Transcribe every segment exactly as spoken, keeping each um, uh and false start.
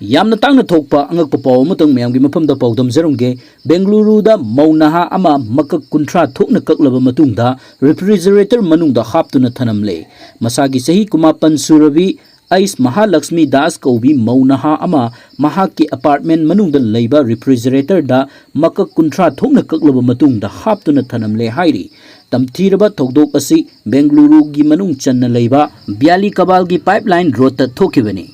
ꯌꯥꯝꯅ ꯇꯥꯡꯅ ꯊꯣꯛꯄ ꯑꯉꯛꯄ ꯄꯥꯎ ꯑꯃꯇꯪ ꯃꯌꯥꯝꯒꯤ ꯃꯐꯝꯗ ꯄꯥꯎꯗꯝꯖꯔꯝꯒꯦ꯫ ꯕꯦꯡꯒꯂꯨꯔꯨꯗ ꯃꯧ ꯅꯍꯥ ꯑꯃ ꯃꯀꯛ ꯀꯨꯟꯊ꯭ꯔꯥ ꯊꯣꯛꯅ ꯀꯛꯂꯕ ꯃꯇꯨꯡꯗ ꯔꯦꯐ꯭ꯔꯤꯖꯔꯦꯇꯔ ꯃꯅꯨꯡꯗ ꯍꯥꯞꯇꯨꯅ ꯊꯅꯝꯂꯦ꯫ ꯃꯁꯥꯒꯤ ꯆꯍꯤ ꯀꯨꯟꯃꯥꯄꯟ ꯁꯨꯔꯕꯤ ꯑꯩꯁ ꯃꯍꯥꯂꯛꯁꯃꯤ ꯗꯥꯁ ꯀꯧꯕꯤ ꯃꯧ ꯅꯍꯥ ꯑꯃ ꯃꯍꯥꯛꯀꯤ ꯑꯦꯄꯥꯔꯠꯃꯦꯟ ꯃꯅꯨꯡꯗ ꯂꯩꯕ ꯔꯦꯐ꯭ꯔꯤꯖꯔꯦꯇꯔꯗ ꯃꯀꯛ ꯀꯨꯟꯊ꯭ꯔꯥ ꯊꯣꯛꯅ ꯀꯛꯂꯕ ꯃꯇꯨꯡꯗ ꯍꯥꯞꯇꯨꯅ ꯊꯅꯝꯂꯦ ꯍꯥꯏꯔꯤ꯫ ꯇꯝꯊꯤꯔꯕ ꯊꯧꯗꯣꯛ ꯑꯁꯤ ꯕꯦꯡꯒꯂꯨꯔꯨꯒꯤ ꯃꯅꯨꯡ ꯆꯟꯅ ꯂꯩꯕ ꯕ꯭ꯌꯥꯂꯤ ꯀꯕꯥꯜꯒꯤ ꯄꯥꯏꯞꯂꯥꯏꯟ ꯔꯣꯗꯇ ꯊꯣꯛꯈꯤꯕꯅꯤ꯫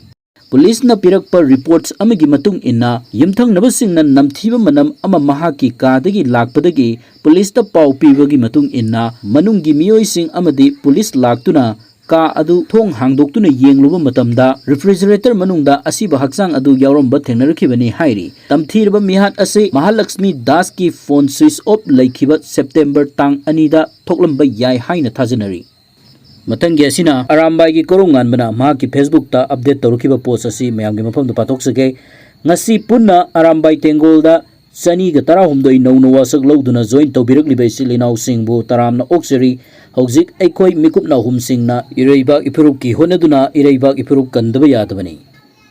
ꯄꯨꯂꯤꯁꯅ ꯄꯤꯔꯛꯄ ꯔꯤꯄꯣꯔꯠꯁ ꯑꯃꯒꯤ ꯃꯇꯨꯡ ꯏꯟꯅ, ꯌꯨꯝꯊꯪꯅꯕꯁꯤꯡꯅ ꯅꯝꯊꯤꯕ ꯃꯅꯝ ꯑꯃ ꯃꯍꯥꯛꯀꯤ ꯀꯥꯗꯒꯤ ꯂꯥꯛꯄꯗꯒꯤ ꯄꯨꯂꯤꯁꯇ ꯄꯥꯎ ꯄꯤꯕꯒꯤ ꯃꯇꯨꯡ ꯏꯟꯅ, ꯃꯅꯨꯡꯒꯤ ꯃꯤꯑꯣꯏꯁꯤꯡ ꯑꯃꯗꯤ ꯄꯨꯂꯤꯁ ꯂꯥꯛꯇꯨꯅ ꯀꯥ ꯑꯗꯨ ꯊꯣꯡ ꯍꯥꯡꯗꯣꯛꯇꯨꯅ ꯌꯦꯡꯂꯨꯕ ꯃꯇꯝꯗ, ꯔꯦꯐ꯭ꯔꯤꯖꯔꯦꯇꯔ ꯃꯅꯨꯡꯗ ꯑꯁꯤꯕ ꯍꯛꯆꯥꯡ ꯑꯗꯨ ꯌꯥꯎꯔꯝꯕ ꯊꯦꯡꯅꯔꯛꯈꯤꯕꯅꯤ ꯍꯥꯏꯔꯤ꯫ ꯇꯝꯊꯤꯔꯕ ꯃꯤꯍꯥꯠ ꯑꯁꯤ ꯃꯍꯥꯂꯛꯁꯃꯤ ꯗꯥꯁꯀꯤ ꯐꯣꯟ ꯁ꯭ꯋꯤꯆ ꯑꯣꯐ ꯂꯩꯈꯤꯕ ꯁꯦꯞꯇꯦꯝꯕꯔ ꯇꯥꯡ ꯑꯅꯤꯗ ꯊꯣꯛꯂꯝꯕ ꯌꯥꯏ ꯍꯥꯏꯅ ꯊꯥꯖꯅꯔꯤ꯫ ꯃꯊꯪꯒꯤ ꯑꯁꯤꯅ ꯑꯔꯥꯝꯕꯥꯏꯒꯤ ꯀꯣꯔꯧꯉꯥꯟꯕꯅ ꯃꯍꯥꯛꯀꯤ ꯐꯦꯁꯕꯨꯛꯇ ꯑꯞꯗꯦꯠ ꯇꯧꯔꯛꯈꯤꯕ ꯄꯣꯁ ꯑꯁꯤ ꯃꯌꯥꯝꯒꯤ ꯃꯐꯝꯗ ꯄꯥꯊꯣꯛꯆꯒꯦ꯫ ꯉꯁꯤ ꯄꯨꯟꯅ ꯑꯔꯥꯝꯕꯥꯏ ꯇꯦꯡꯒꯣꯜꯗ ꯆꯅꯤꯒ ꯇꯔꯥꯍꯨꯝꯗꯣꯏ ꯅꯧꯅ ꯋꯥꯁꯛ ꯂꯧꯗꯨꯅ ꯖꯣꯏꯟ ꯇꯧꯕꯤꯔꯛꯂꯤꯕ ꯏꯆꯤꯜ ꯏꯅꯥꯎꯁꯤꯡꯕꯨ ꯇꯔꯥꯝꯅ ꯑꯣꯛꯆꯔꯤ꯫ ꯍꯧꯖꯤꯛ ꯑꯩꯈꯣꯏ ꯃꯤꯀꯨꯞ ꯅꯥꯍꯨꯝꯁꯤꯡꯅ ꯏꯔꯩꯕꯥꯛ ꯏꯐꯨꯔꯨꯞꯀꯤ ꯍꯣꯠꯅꯗꯨꯅ ꯏꯔꯩꯕꯥꯛ ꯏꯐꯨꯔꯨꯞ ꯀꯟꯗꯕ ꯌꯥꯗꯕꯅꯤ꯫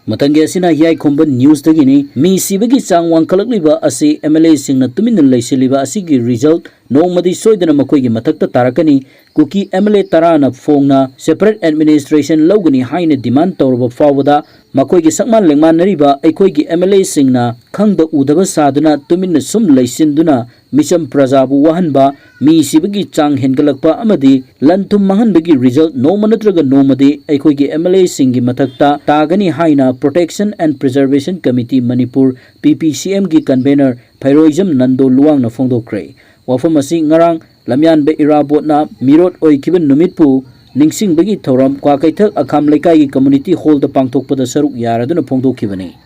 ꯃꯊꯪꯒꯤ ꯑꯁꯤꯅ ꯍꯤꯌꯥꯏꯈꯣꯝꯕ ꯅ꯭ꯌꯨꯁꯇꯒꯤꯅꯤ꯫ ꯃꯤ ꯁꯤꯕꯒꯤ ꯆꯥꯡ ꯋꯥꯡꯈꯠꯂꯛꯂꯤꯕ ꯑꯁꯤ ꯑꯦꯝ ꯑꯦꯜ ꯑꯦꯁꯤꯡꯅ ꯇꯨꯃꯤꯟꯅ ꯂꯩꯁꯤꯜꯂꯤꯕ ꯑꯁꯤꯒꯤ ꯔꯤꯖꯜꯠ ꯅꯣꯡꯃꯗꯤ ꯁꯣꯏꯗꯅ ꯃꯈꯣꯏꯒꯤ ꯃꯊꯛꯇ ꯇꯥꯔꯛꯀꯅꯤ꯫ ꯀꯨꯀꯤ ꯑꯦꯝ ꯑꯦꯜ ꯑꯦ ꯇꯔꯥꯅ ꯐꯣꯡꯅ ꯁꯦꯄꯔꯦꯠ ꯑꯦꯗꯃꯤꯅꯤꯁꯇ꯭ꯔꯦꯁꯟ ꯂꯧꯒꯅꯤ ꯍꯥꯏꯅ ꯗꯤꯃꯥꯟ ꯇꯧꯔꯕ ꯐꯥꯎꯕꯗ ꯃꯈꯣꯏꯒꯤ ꯁꯛꯃꯥꯟ ꯂꯦꯡꯃꯥꯟꯅꯔꯤꯕ ꯑꯩꯈꯣꯏꯒꯤ ꯑꯦꯝ ꯑꯦꯜ ꯑꯦꯁꯤꯡꯅ ꯈꯪꯗ ꯎꯗꯕ ꯁꯥꯗꯨꯅ ꯇꯨꯃꯤꯟꯅ ꯁꯨꯝ ꯂꯩꯁꯤꯟꯗꯨꯅ ꯃꯤꯆꯝ ꯄ꯭ꯔꯖꯥꯕꯨ ꯋꯥꯍꯟꯕ, ꯃꯤ ꯁꯤꯕꯒꯤ ꯆꯥꯡ ꯍꯦꯟꯒꯠꯂꯛꯄ ꯑꯃꯗꯤ ꯂꯟ ꯊꯨꯝ ꯃꯥꯡꯍꯟꯕꯒꯤ ꯔꯤꯖꯜꯠ ꯅꯣꯡꯃ ꯅꯠꯇ꯭ꯔꯒ ꯅꯣꯡꯃꯗꯤ ꯑꯩꯈꯣꯏꯒꯤ ꯑꯦꯝ ꯑꯦꯜ ꯑꯦꯁꯤꯡꯒꯤ ꯃꯊꯛꯇ ꯇꯥꯒꯅꯤ ꯍꯥꯏꯅ Protection and Preservation Committee Manipur, ꯄꯤ ꯄꯤ ꯁꯤ ꯑꯦꯝꯒꯤ ꯀꯟꯚꯦꯅꯔ ꯐꯩꯔꯣꯏꯖꯝ ꯅꯟꯗꯣ ꯂꯨꯋꯥꯡꯅ ꯐꯣꯡꯗꯣꯛꯈ꯭ꯔꯦ꯫ ꯋꯥꯐꯝ ꯑꯁꯤ ꯉꯔꯥꯡ ꯂꯝꯌꯥꯟꯕ ꯏꯔꯥꯕꯣꯠꯅ ꯃꯤꯔꯣꯠ ꯑꯣꯏꯈꯤꯕ ꯅꯨꯃꯤꯠꯄꯨ ꯅꯤꯡꯁꯤꯡꯕꯒꯤ ꯊꯧꯔꯝ ꯀ꯭ꯋꯥꯀꯩꯊꯦꯜ ꯑꯈꯥꯝ ꯂꯩꯀꯥꯏꯒꯤ ꯀꯝꯃꯨꯅꯤꯇꯤ ꯍꯣꯜꯗ ꯄꯥꯡꯊꯣꯛꯄꯗ ꯁꯔꯨꯛ ꯌꯥꯔꯗꯨꯅ ꯐꯣꯡꯗꯣꯛꯈꯤꯕꯅꯤ꯫